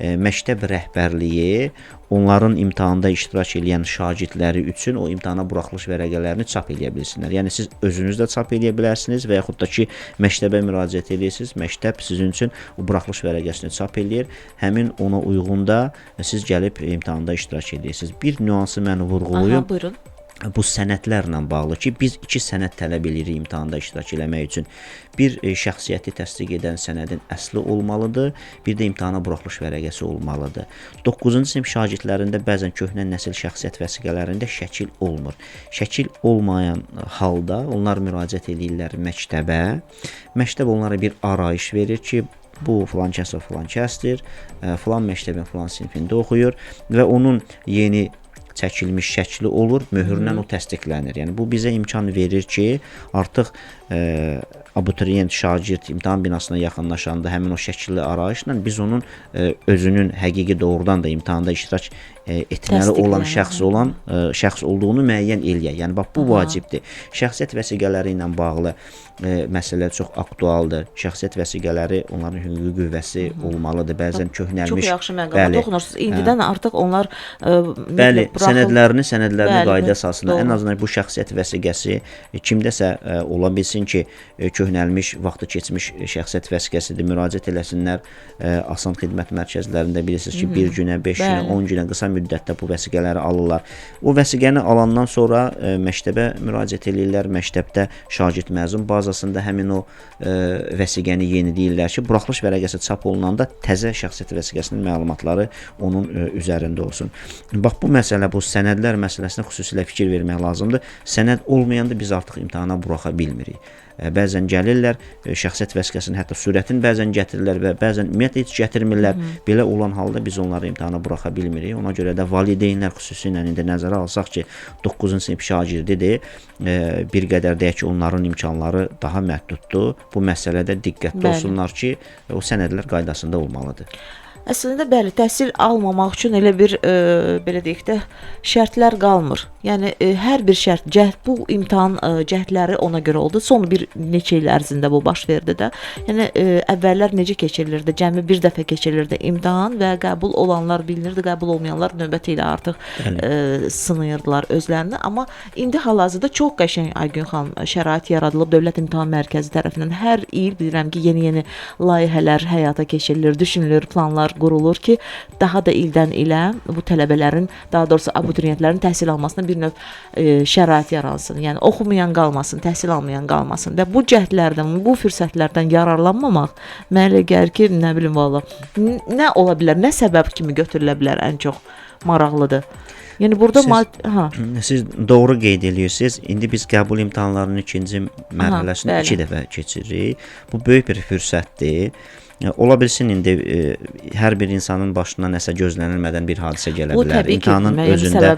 məktəb rəhbərliyi onların imtahanda iştirak edən şagirdləri üçün o imtahana buraxılış vərəqələrini çap eləyə bilsinlər. Yəni siz özünüz də çap eləyə bilərsiniz və yaxud da ki, məktəbə müraciət edirsiniz, məktəb sizin üçün o buraxılış vərəqəsini çap eləyir. Həmin ona uyğun da siz gəlib imtahanda iştirak edirsiniz. Bir nüansı mən vurğulayım. Aha, buyurun. Bu sənədlərlə bağlı ki, biz 2 sənəd tələb edirik imtahanda iştirak eləmək üçün. Bir şəxsiyyəti təsdiq edən sənədin əsli olmalıdır, bir də imtahana buraxılış vərəqəsi olmalıdır. 9-cu sinif şagirdlərində bəzən köhnə nəsil şəxsiyyət vəsiqələrində şəkil olmur. Şəkil olmayan halda onlar müraciət edirlər məktəbə. Məktəb onlara bir arayış verir ki, bu filan kəs o filan kəsdir, filan məktəbin filan sinifində oxuyur və onun yeni çəkilmiş şəkli olur, möhürlə o təsdiqlənir. Yəni bu bizə imkan verir ki, artıq abituriyent, şagird imtahan binasına yaxınlaşanda həmin o şəkilli arayışla biz onun özünün həqiqi doğrudan da imtahanda iştirak etməli olan şəxs olan şəxs olduğunu müəyyən eləyək. Yəni bax bu vacibdir. Şəxsiyyət vəsiqələri ilə bağlı məsələ çox aktualdır. Şəxsiyyət vəsiqələri onların hüquqi qüvvəsi olmalıdır. Bəzən köhnəlmiş. Çox yaxşı məqama toxunursunuz. İndidən artıq onlar bəli, sənədlərini qayda əsasında ən azından bu şəxsiyyət vəsiqəsi kimdəsə ola bilsin ki, köhnəlmiş, vaxtı keçmiş şəxsiyyət vəsiqəsidir. Müraciət eləsinlər asan xidmət mərkəzlərində bilirsiniz ki, 1 günə, 5 günə, 10 günə qısa müddətdə bu vəsiqələri alırlar. O vəsiqəni alandan sonra məktəbə müraciət eləyirlər. Məktəbdə şagird məzun bazasında həmin o vəsiqəni yeniləyirlər ki, buraxılış vərəqəsi çap olunanda təzə şəxsiyyət vəsiqəsinin məlumatları onun üzərində olsun. Bax bu məsələ, bu sənədlər məsələsinə xüsusilə fikir vermək lazımdır. Sənəd olmayanda biz artıq imtahana buraxa bilmirik. Bəzən gəlirlər, şəxsiyyət vəsiqəsinin hətta sürətini bəzən gətirirlər və bəzən ümumiyyətlə heç gətirmirlər. Belə olan halda biz onları imtahana buraxa bilmirik. Ona görə də valideynlər xüsusilə indi nəzərə alsaq ki, 9-cu sinif şagirdidir, bir qədər deyək ki, onların imkanları daha məhduddur. Bu məsələdə diqqətli olsunlar ki, o sənədlər qaydasında olmalıdır. Əslində bəli, təhsil almamaq üçün elə bir belə deyək də şərtlər qalmır. Yəni hər bir şərt, cəhd bu imtahan cəhdləri ona görə oldu. Son bir neçə il ərzində bu baş verdi də. Yəni əvvəllər necə keçirilirdi? Cəmi bir dəfə keçirilirdi imtahan və qəbul olanlar bilinirdi, qəbul olmayanlar növbəti ilə artıq sınayırdılar özlərini. Amma indi hal-hazırda çox qəşəng Aygün xanım şərait yaradılıb Dövlət İmtahan Mərkəzi tərəfindən hər il bilirəm ki, yeni-yeni layihələr həyata keçirilir, düşünülür, planlar qurulur ki, daha da ildən ilə bu tələbələrin, daha doğrusu abituriyentlərin təhsil almasına bir növ şərait yaransın. Yəni oxumayan qalmasın, təhsil almayan qalmasın və bu cəhdlərdən, bu fürsətlərdən yararlanmamaq mənə elə gəlir ki, nə bilim valla, nə ola bilər, nə səbəb kimi götürülə bilər ən çox maraqlıdır. Yəni burada Siz doğru qeyd eləyirsiniz. İndi biz qəbul imtahanlarının ikinci mərhələsini 2 dəfə keçiririk. Bu böyük bir fürsətdir. Ola bilsin indi hər bir insanın başına nəsə gözlənilmədən bir hadisə gələ bilər. İmtahanın özündə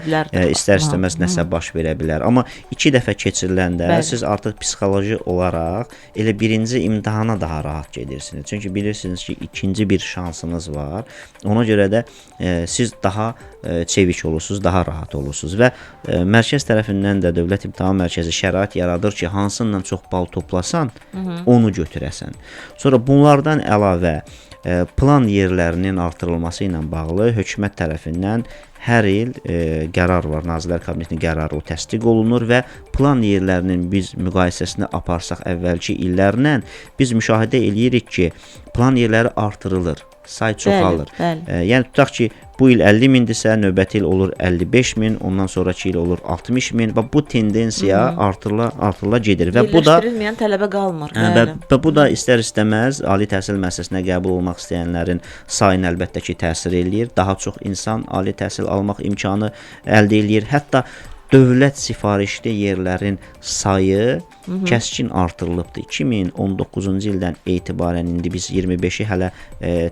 istər-istəməz nəsə baş verə bilər. Amma 2 dəfə keçiriləndə siz artıq psixoloji olaraq elə birinci imtahana daha rahat gedirsiniz. Çünki bilirsiniz ki, ikinci bir şansınız var. Ona görə də siz daha çevik olursunuz, daha rahat olursunuz və mərkəz tərəfindən də Dövlət İmtahan Mərkəzi şərait yaradır ki, hansından çox bal toplasan, onu götürəsən. Sonra bunlardan əlavə plan yerlərinin artırılması ilə bağlı hökumət tərəfindən hər il qərar var, Nazirlər Kabinetinin qərarı o təsdiq olunur və plan yerlərinin biz müqayisəsini aparsaq əvvəlki illərlə biz müşahidə eləyirik ki, plan yerləri artırılır, say çoxalır. Bəli, bəli. Yəni tutaq ki, bu il 50 mindirsə, növbəti il olur 55 min, ondan sonrakı il olur 60 min və bu tendensiya artırıla gedir və bu da yerləşdirilməyən tələbə qalmır. Və bu da istər-istəməz ali təhsil müəssisəsinə qəbul olmaq istəyənlərin sayına əlbəttə ki, təsir eləyir. Daha çox insan ali təhsil almaq imkanı əldə eləyir. Hətta dövlət sifarişli yerlərin sayı kəskin artırılıbdır. 2019-cu ildən etibarən indi biz 25-i hələ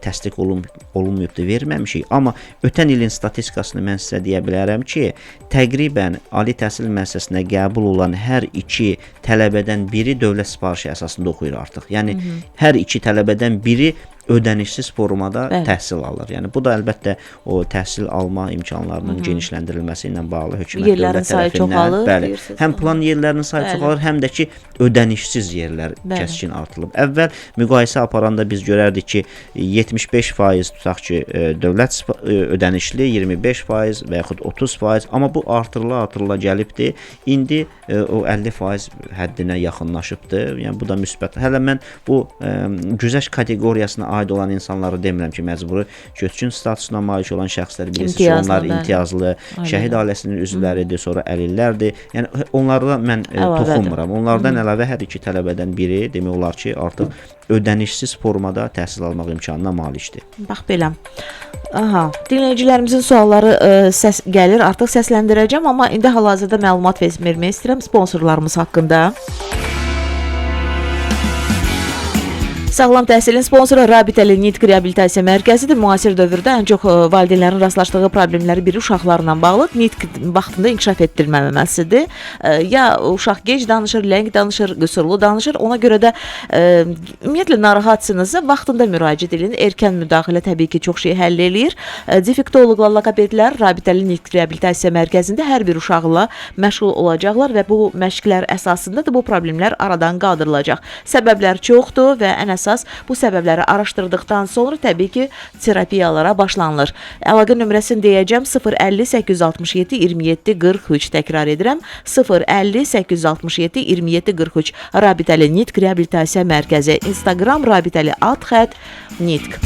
təsdiq olunmayıbdır, verməmişik. Amma ötən ilin statistikasını mən sizə deyə bilərəm ki, təqribən ali təhsil müəssisəsinə qəbul olan hər 2 tələbədən biri dövlət sifarişi əsasında oxuyur artıq. Yəni hər 2 tələbədən biri ödənişsiz formada təhsil alır. Yəni bu da əlbəttə o təhsil alma imkanlarının genişləndirilməsi ilə bağlı hökumət yerlərin sayı çoxalır, bəli, həm plan yerlərinin sayı çoxalır, həm də ki ödənişsiz yerlər kəskin artırılıb. Əvvəl müqayisə aparanda biz görərdik ki, 75% tutaq ki, dövlət ödənişli, 25% və yaxud 30%, amma bu artırıla gəlibdir. İndi o 50% həddinə yaxınlaşıbdır. Yəni bu da müsbət. Hələ mən bu güzəşt kateqoriyasına aid olan insanları demirəm ki, məcburi köçkün statusuna malik olan şəxslər bilirsiniz ki, onlar imtiyazlı, şəhid ailəsinin üzvləridir, sonra əlillərdir. Yəni onlara mən toxunmuram. Onlardan əlavə hər 2 tələbədən biri demək olar ki, artıq ödənişsiz formada təhsil almaq imkanına malikdir. Bax belə. Aha, dinləyicilərimizin sualları səs gəlir, artıq səsləndirəcəm, amma indi hal-hazırda məlumat vermək istəyirəm sponsorlarımız haqqında. Sağlam təhsilin sponsoru Rabitəli Nitq Reabilitasiya Mərkəzidir. Müasir dövrdə ən çox valideynlərin rastlaşdığı problemləri biri uşaqlarla bağlı nitq vaxtında inkişaf etdirilməməsidir. Ya uşaq gec danışır, ləng danışır, qüsurlu danışır. Ona görə də ümumiyyətlə narahatsınızsa vaxtında müraciət edin. Erkən müdaxilə təbii ki, çox şeyi həll eləyir. Defektoloqlar, loqopedlər Rabitəli Nitq Reabilitasiya Mərkəzində hər bir uşaqla məşğul olacaqlar və bu məşqlər əsasında da bu problemlər aradan qaldırılacaq. Səbəblər çoxdur və ən əsas bu səbəbləri araşdırdıqdan sonra təbii ki, terapiyalara başlanılır. Əlaqə nömrəsini deyəcəm: 050 867 27 43. Təkrar edirəm: 050 867 27 43. Rabitəli Nitq Reabilitasiya Mərkəzi. Instagram Rabitəli @nitq.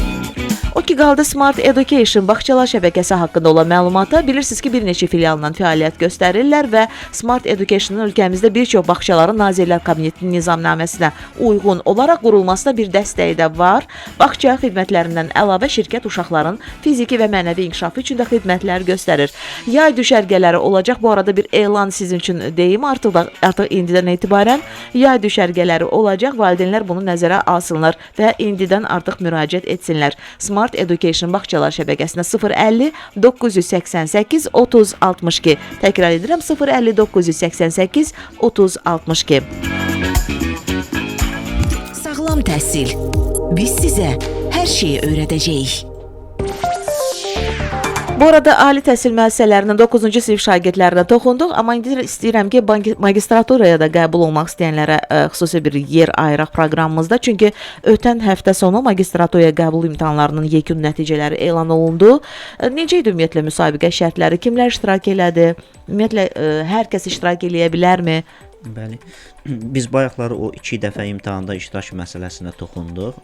O ki qaldı Smart Education bağçalar şəbəkəsi haqqında olan məlumata, bilirsiniz ki, bir neçə filialla fəaliyyət göstərirlər və Smart Education'ın ölkəmizdə bir çox bağçaların Nazirlər Kabinetinin nizamnaməsinə uyğun olaraq qurulmasına bir dəstəyi də var. Bağça xidmətlərindən əlavə şirkət uşaqların fiziki və mənəvi inkişafı üçün də xidmətlər göstərir. Yay düşərgələri olacaq. Bu arada bir elan sizin üçün deyim, artıq indidən etibarən yay düşərgələri olacaq. Valideynlər bunu nəzərə alsınlar və indidən artıq müraciət etsinlər. Smart Education bağçalar şəbəkəsinə 050 988 30 62. Təkrar edirəm: 050 988 30 62. Sağlam təhsil. Biz sizə hər şeyi öyrədəcəyik. Bu arada ali təhsil müəssisələrinin 9-cu sinif şagirdlərinə toxunduq, amma indi istəyirəm ki, magistraturaya da qəbul olmaq istəyənlərə xüsusi bir yer ayıraq proqramımızda. Çünki ötən həftə sonu magistraturaya qəbul imtahanlarının yekun nəticələri elan olundu. Necə idi ümumiyyətlə müsabiqə şərtləri? Kimlər iştirak elədi? Ümumiyyətlə hər kəs iştirak eləyə bilərmi? Bəli. Biz bayaqları o 2 dəfə imtahanda iştirak məsələsinə toxunduq.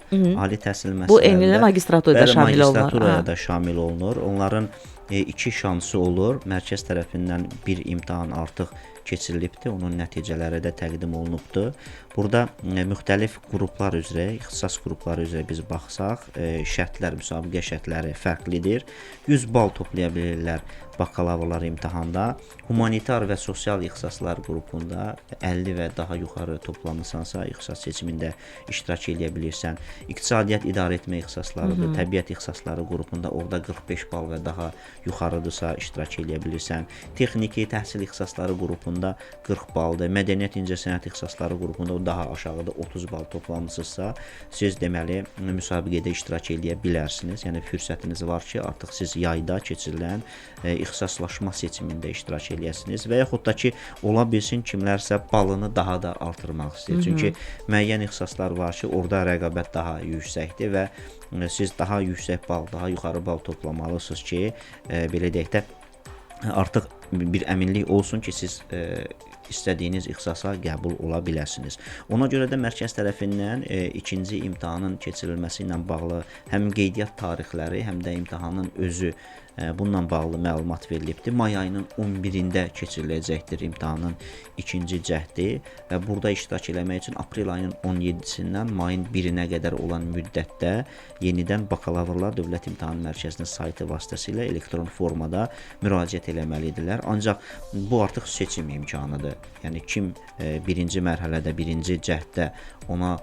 Ali təhsil məsələlərində Bu eynilə magistraturaya da şamil olunur. Magistraturaya da şamil olunur. Onların 2 şansı olur. Mərkəz tərəfindən bir imtahan artıq keçirilibdir. Onun nəticələri də təqdim olunubdur. Burada müxtəlif qruplar üzrə, ixtisas qrupları üzrə biz baxsaq, şərtlər, müsabiqə şərtləri fərqlidir. 100 bal toplaya bilirlər bakalavrlar imtahanda. Humanitar və sosial ixtisaslar qrupunda 50 və daha yuxarı toplamısansa, ixtisas seçimində iştirak eləyə bilirsən. İqtisadiyyat idarə etmə ixtisaslarıdır, təbiət ixtisasları qrupunda orada 45 bal və daha yuxarıdırsa iştirak eləyə bilirsən. Texniki təhsil ixtisasları qrupunda 40 baldır. Mədəniyyət incəsənət ixtisasları qrupunda o daha aşağıda 30 bal toplamısınızsa, siz deməli müsabiqədə iştirak eləyə bilərsiniz. Yəni fürsətiniz var ki, artıq siz yayda keçirilən ixtisaslaşma seçimində iştirak eləyəsiniz və yaxud da ki, ola bilsin kimlərsə balını daha da artırmaq istəyir. Çünki müəyyən ixtisaslar var ki, orada rəqabət daha yüksəkdir və siz daha yüksək bal, daha yuxarı bal toplamalısınız ki, belə deyək də, artıq bir əminlik olsun ki, siz istədiyiniz ixtisasa qəbul ola biləsiniz. Ona görə də mərkəz tərəfindən ikinci imtahanın keçirilməsi ilə bağlı həm qeydiyyat tarixləri, həm də imtahanın özü bununla bağlı məlumat verilibdir. May ayının 11-də keçiriləcəkdir imtahanın ikinci cəhdi və burada iştirak eləmək üçün aprel ayının 17-sindən mayın 1-inə qədər olan müddətdə yenidən Bakalavrlar Dövlət İmtahan Mərkəzinin saytı vasitəsilə elektron formada müraciət eləməlidirlər. Ancaq bu artıq seçim imkanıdır. Yəni kim birinci mərhələdə, birinci cəhddə ona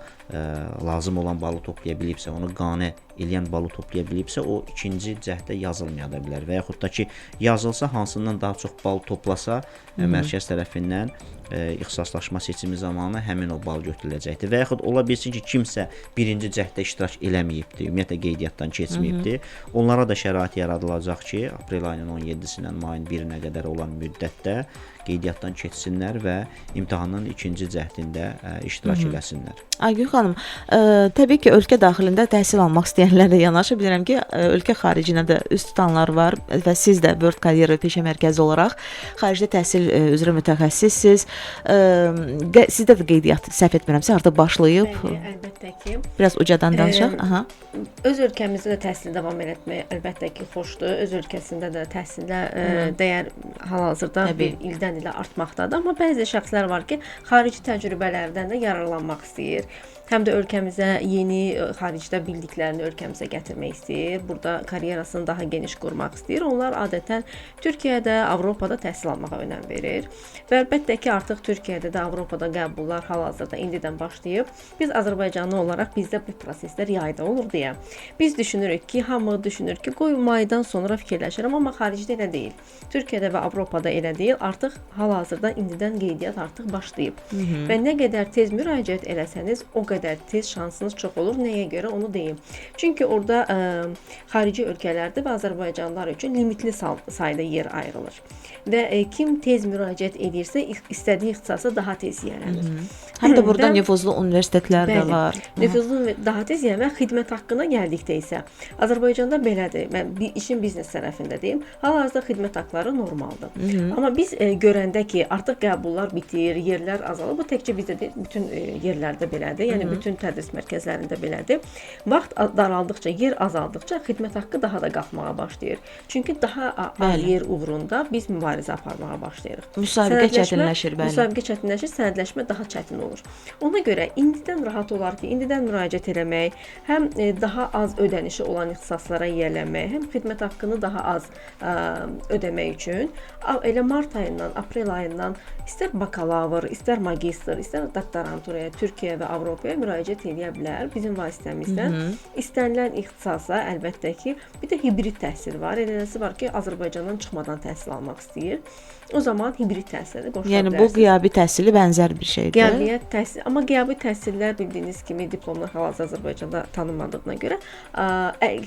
lazım olan balı toplaya bilibsə, onu qane eləyən balı toplaya bilibsə, o ikinci cəhddə yazılmaya da bilər və yaxud da ki, yazılsa, hansından daha çox bal toplasa, mərkəz tərəfindən ixtisaslaşma seçimi zamanı həmin o bal götürüləcəkdir. Və yaxud ola bilsin ki, kimsə birinci cəhddə iştirak eləməyibdir, ümumiyyətlə qeydiyyatdan keçməyibdir. Onlara da şərait yaradılacaq ki, aprel ayının 17-sindən mayın 1-inə qədər olan müddətdə qeydiyyatdan keçsinlər və imtahanın ikinci cəhdində iştirak eləsinlər. Aygün xanım, təbii ki, ölkə daxilində təhsil almaq istəyənlərlə yanaşı bilirəm ki, ölkə xaricinə də üz tutanlar var və siz də World Karyera Peşə Mərkəzi olaraq xaricdə təhsil üzrə mütəxəssissiniz. Sizdə də qeydiyyat, səhv etmirəmsə, artıq başlayıb. Bəli, əlbəttə ki. Biraz ucadan danışaq. Aha. Öz ölkəmizdə də təhsil davam etmək əlbəttə ki, xoşdur. Öz ölkəsində də təhsilə dəyər hal-hazırda bir ildən ilə artmaqdadır. Amma bəzi şəxslər var ki, xarici təcrübələrdən də yararlanmaq istəyir. Həm də ölkəmizə yeni xaricdə bildiklərini ölkəmizə gətirmək istəyir. Burada karyerasını daha geniş qurmaq istəyir. Onlar adətən Türkiyədə, Avropada təhsil almağa önəm verir. Və əlbəttə ki, artıq Türkiyədə də, Avropada qəbullar hal-hazırda indidən başlayıb. Biz Azərbaycanlı olaraq bizdə bu proseslər yayda olur deyə. Biz düşünürük ki, hamı düşünür ki, qoy maydan sonra fikirləşirəm, amma xaricdə elə deyil. Türkiyədə və Avropada elə deyil. Artıq hal-hazırda indidən qeydiyyat artıq başlayıb. Və nə qədər tez müraciət eləsəniz, o qədər tez şansınız çox olur. Nəyə görə onu deyim. Çünki orada xarici ölkələrdə və Azərbaycanlılar üçün limitli sayda yer ayrılır. Və kim tez müraciət edirsə, istədiyi ixtisasa daha tez yiyələnir. Həm də burada nüfuzlu universitetlər də var. Nüfuzlu daha tez yiyələnir. Xidmət haqqına gəldikdə isə Azərbaycanda belədir. Mən işin biznes tərəfində deyim. Hal-hazırda xidmət haqqları normaldır. Amma biz görəndə ki, artıq qəbullar bitir, yerlər azalır. Bu təkcə bizdə deyil, bütün yerlərdə belədir. Yəni bütün tədris mərkəzlərində belədir. Vaxt daraldıqca, yer azaldıqca xidmət haqqı daha da qalxmağa başlayır. Çünki daha az yer uğrunda biz mübarizə aparmağa başlayırıq. Müsabiqə çətinləşir, bəli. Müsabiqə çətinləşir, sənədləşmə daha çətin olur. Ona görə indidən rahat olar ki, indidən müraciət eləmək, həm daha az ödənişi olan ixtisaslara yiyələnmək, həm xidmət haqqını daha az ödəmək üçün elə mart ayından, aprel ayından istər bakalavr, istər magistr, istər doktoranturaya, Türkiyə və Avropaya bəy müraciət edə bilər bizim vasitəmizlə. İstənilən ixtisasa əlbəttə ki, bir də hibrid təhsil var. Eləsi var ki, Azərbaycandan çıxmadan təhsil almaq istəyir. O zaman hibrid təhsilə də qoşula Yəni bu bilərsiniz. qiyabi təhsili bənzər bir şeydir. Qiyabi təhsil, amma qiyabi təhsillər bildiyiniz kimi diplomlar hal-hazırda Azərbaycanda tanınmadığına görə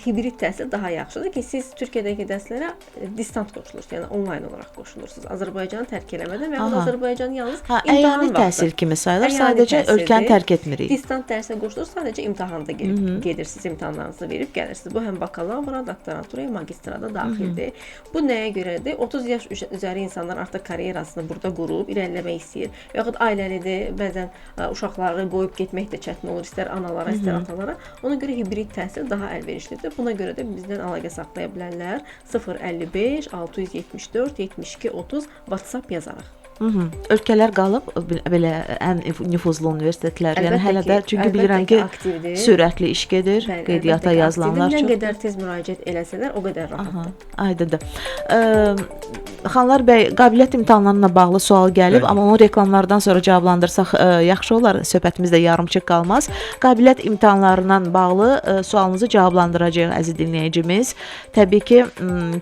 hibrid təhsil daha yaxşıdır ki, siz Türkiyədəki dərslərə distant qoşulursunuz, yəni onlayn olaraq qoşulursunuz. Azərbaycanı tərk eləmədən və yaxud Azərbaycanı yalnız imtahan əyani vaxtı. təhsil kimi sayılır, Əyani sadəcə təhsildir. ölkəni tərk etmirik. Distant dərsə qoşulur, sadəcə imtahanda gedib gedirsiniz, imtahanlarınızı verib gəlirsiniz. Bu həm bakalavra, doktoranturaya, magistrada daxildir. Bu nəyə görədir? 30 yaş üzəri insanlar artıq karyerasını burada qurub irəliləmək istəyir. Və yaxud ailəlidir, bəzən uşaqları qoyub getmək də çətin olur, istər analara, istər atalara. Ona görə hibrid təhsil daha əlverişlidir. Buna görə də bizdən əlaqə saxlaya bilərlər 055 674 72 30 WhatsApp yazaraq. Ölkələr qalıb belə ən nüfuzlu universitetlər. Yəni Əlbəttə hələ ki, də çünki əlbəttə bilirəm ki, ki, aktivdir. sürətli iş gedir, Bəli, qeydiyyata əlbəttə ki, yazılanlar aktivdir. Nə çox. qədər tez müraciət eləsələr, o qədər rahatdır. Aydındır. Xanlar bəy, qabiliyyət imtahanlarına bağlı sual gəlib, Bəli. amma onu reklamlardan sonra cavablandırsaq yaxşı olar, söhbətimiz də yarımçıq qalmaz. Qabiliyyət imtahanlarından bağlı sualınızı cavablandıracağıq əziz dinləyicimiz. Təbii ki,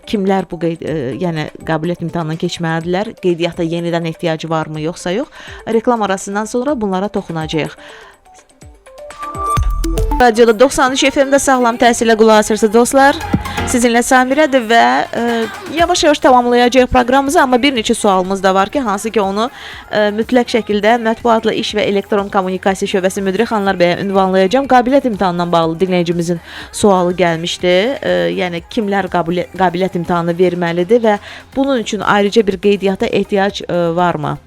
kimlər bu qeyd, yəni qabiliyyət imtahanından keçməlidirlər, qeydiyyata yenidən ehtiyacı varmı, yoxsa yox? Reklam arasından sonra bunlara toxunacağıq. Radioda 93 FM-də sağlam təhsilə qulaq asırsınız dostlar. Sizinlə Samirədir və yavaş-yavaş tamamlayacağıq proqramımızı, amma bir neçə sualımız da var ki, hansı ki onu mütləq şəkildə Mətbuatla İş və Elektron Kommunikasiya Şöbəsi müdiri Xanlar bəyə ünvanlayacağam. Qabiliyyət imtahanından bağlı dinləyicimizin sualı gəlmişdi. Yəni kimlər qabiliyyət imtahanı verməlidir və bunun üçün ayrıca bir qeydiyyata ehtiyac varmı?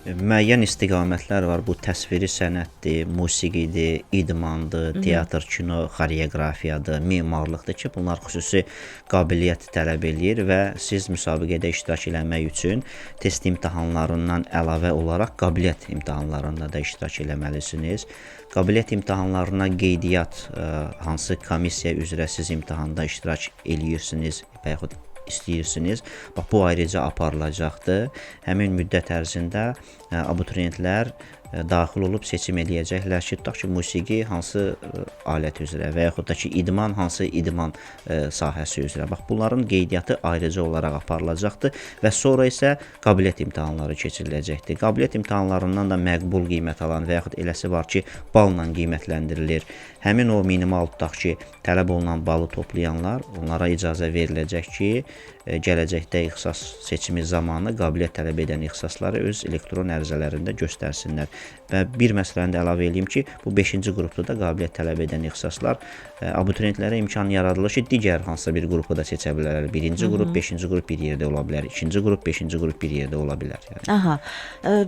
Müəyyən istiqamətlər var. Bu təsviri sənətdir, musiqidir, idmandır, teatr, kino, xoreoqrafiyadır, memarlıqdır ki, bunlar xüsusi qabiliyyət tələb eləyir və siz müsabiqədə iştirak eləmək üçün test imtahanlarından əlavə olaraq qabiliyyət imtahanlarında da iştirak eləməlisiniz. Qabiliyyət imtahanlarına qeydiyyat hansı komissiya üzrə siz imtahanda iştirak eləyirsiniz və yaxud istəyirsiniz. Bax bu ayrıca aparılacaqdır. Həmin müddət ərzində abituriyentlər daxil olub seçim eləyəcəklər ki, tutaq ki, musiqi hansı alət üzrə və yaxud da ki, idman hansı idman sahəsi üzrə. Bax bunların qeydiyyatı ayrıca olaraq aparılacaqdır və sonra isə qabiliyyət imtahanları keçiriləcəkdir. Qabiliyyət imtahanlarından da məqbul qiymət alan və yaxud eləsi var ki, balla qiymətləndirilir. Həmin o minimal tutaq ki, tələb olunan balı toplayanlar, onlara icazə veriləcək ki, gələcəkdə ixtisas seçimi zamanı qabiliyyət tələb edən ixtisasları öz elektron ərizələrində göstərsinlər. Və bir məsələni də əlavə eləyim ki, bu 5-ci qrupda da qabiliyyət tələb edən ixtisaslar abituriyentlərə imkan yaradılır ki, digər hansısa bir qrupu da seçə bilərlər. 1-ci qrup, 5-ci qrup bir yerdə ola bilər, 2-ci qrup, 5-ci qrup bir yerdə ola bilər. Yəni. Aha.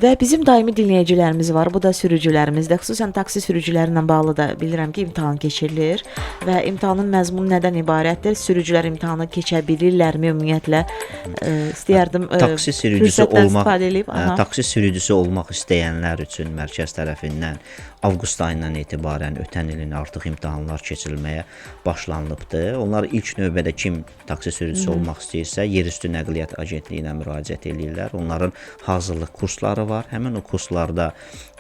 Və bizim daimi dinləyicilərimiz var. Bu da sürücülərimizdir. Xüsusən taksi sürücüləri ilə bağlı da bilirəm ki, imtahan keçirilir və imtahanın məzmunu nədən ibarətdir? Sürücülər imtahanı keçə bilirlərmi ümumiyyətlə? İstəyərdim Taksi sürücüsü olmaq, eləyib. Taksi sürücüsü olmaq istəyənlər üçün mərkəz tərəfindən avqust ayından etibarən ötən ilin artıq imtahanlar keçirilməyə başlanılıbdır. Onlar ilk növbədə kim taksi sürücüsü olmaq istəyirsə, Yerüstü Nəqliyyat Agentliyinə müraciət eləyirlər. Onların hazırlıq kursları var. Həmin o kurslarda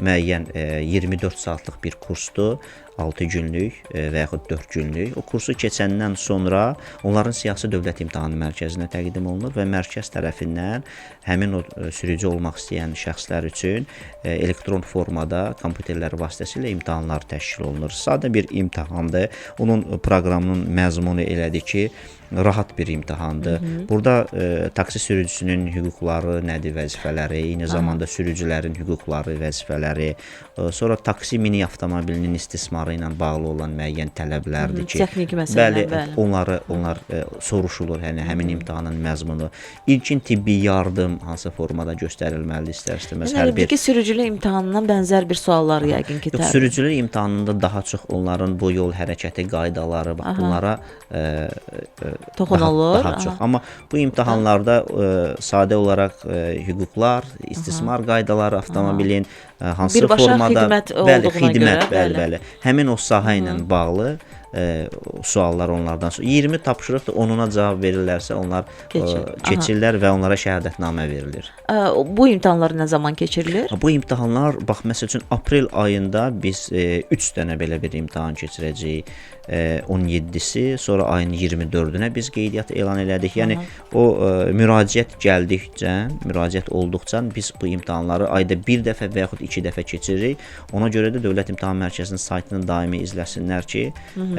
müəyyən 24 saatlıq bir kursdur. 6 günlük və yaxud 4 günlük. O kursu keçəndən sonra onların siyasi Dövlət İmtahan Mərkəzinə təqdim olunur və mərkəz tərəfindən həmin o sürücü olmaq istəyən şəxslər üçün elektron formada kompüterlər vasitəsilə imtahanlar təşkil olunur. Sadə bir imtahandır. Onun proqramının məzmunu elədir ki, rahat bir imtahandır. Burada taksi sürücüsünün hüquqları nədir, vəzifələri, eyni zamanda sürücülərin hüquqları, vəzifələri, sonra taksi mini avtomobilinin istismarı ilə bağlı olan müəyyən tələblərdir ki, texniki məsələlər, bəli, onlar soruşulur, yəni həmin imtahanın məzmunu. İlkin tibbi yardım hansı formada göstərilməlidir istər-istəməz Yəni hər bir ki, sürücülük imtahanından bənzər bir suallar yəqin ki, Yox, sürücülük imtahanında daha çox onların bu yol hərəkəti qaydaları, bax bunlara toxunulur. Daha çox. Amma bu imtahanlarda sadə olaraq hüquqlar, istismar qaydaları avtomobilin, hansı Birbaşa formada xidmət bəli, olduğuna xidmət, görə, bəli, bəli. bəli. Həmin o sahə ilə bağlı suallar onlardan sonra 20 tapşırıqdır, 10-una cavab verirlərsə onlar Keçir. Aha. keçirlər və onlara şəhadətnamə verilir. Bu imtahanlar nə zaman keçirilir? Bu imtahanlar bax məsəl üçün aprel ayında biz 3 dənə belə bir imtahan keçirəcəyik. 17-si, sonra ayın 24-ünə biz qeydiyyat elan elədik. Yəni o müraciət gəldikcə, müraciət olduqca biz bu imtahanları ayda bir dəfə və yaxud 2 dəfə keçiririk. Ona görə də Dövlət İmtahan Mərkəzinin saytını daimi izləsinlər ki,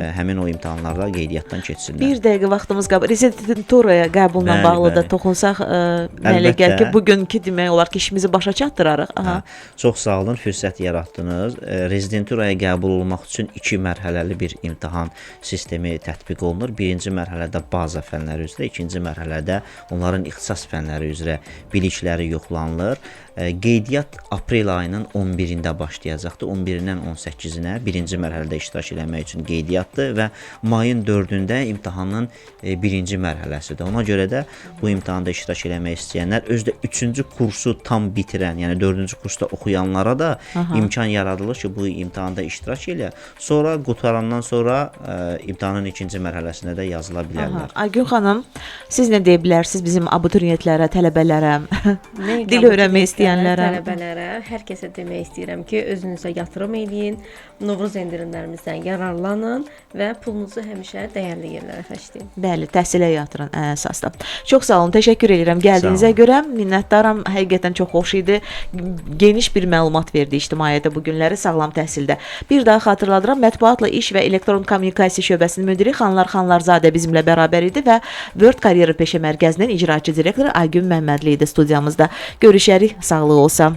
həmin o imtahanlarda qeydiyyatdan keçsinlər. Bir dəqiqə vaxtımız qalıb. Rezidenturaya qəbulla Bəli, bağlı da bəli. toxunsaq, mənə elə gəlir ki, Əlbəttə. bugünkü demək olar ki, işimizi başa çatdırarıq. Aha. Hə, çox sağ olun, fürsət yaratdınız. Rezidenturaya qəbul olmaq üçün 2 mərhələli bir imtahan sistemi tətbiq olunur. Birinci mərhələdə baza fənləri üzrə, ikinci mərhələdə onların ixtisas fənləri üzrə bilikləri yoxlanılır. Qeydiyyat aprel ayının 11-də başlayacaqdır. 11-dən 18-inə birinci mərhələdə iştirak eləmək üçün qeydiyyatdır və mayın 4-ündə imtahanın birinci mərhələsidir. Ona görə də bu imtahanda iştirak eləmək istəyənlər, özü də 3-cü kursu tam bitirən, yəni 4-cü kursda oxuyanlara da imkan yaradılır ki, bu imtahanda iştirak elə. Sonra qurtarandan sonra imtahanın ikinci mərhələsinə də yazıla bilərlər. Aygün xanım, siz nə deyə bilərsiniz bizim abituriyentlərə, tələbələrə, Nəinki dil öyrənmək abituriyentlərə, istəyənlərə? Tələbələrə, hər kəsə demək istəyirəm ki, özünüzə yatırım eləyin, Novruz endirimlərimizdən yararlanın və pulunuzu həmişə dəyərli yerlərə xərcləyin. Bəli, təhsilə yatırın ən əsasda. Çox sağ olun, təşəkkür edirəm gəldiyinizə Sağ olun. görə. Minnətdaram. Həqiqətən çox xoş idi. Geniş bir məlumat verdi ictimaiyyətə bu günləri sağlam təhsildə. Bir daha xatırladıram, Mətbuatla İş və Elektron Kommunikasiya şöbəsinin müdiri Xanlar Xanlarzadə bizimlə bərabər idi və World Karyera Peşə Mərkəzinin icraçı direktoru Aygün Məmmədli idi studiyamızda. Görüşərik, sağlıq olsa.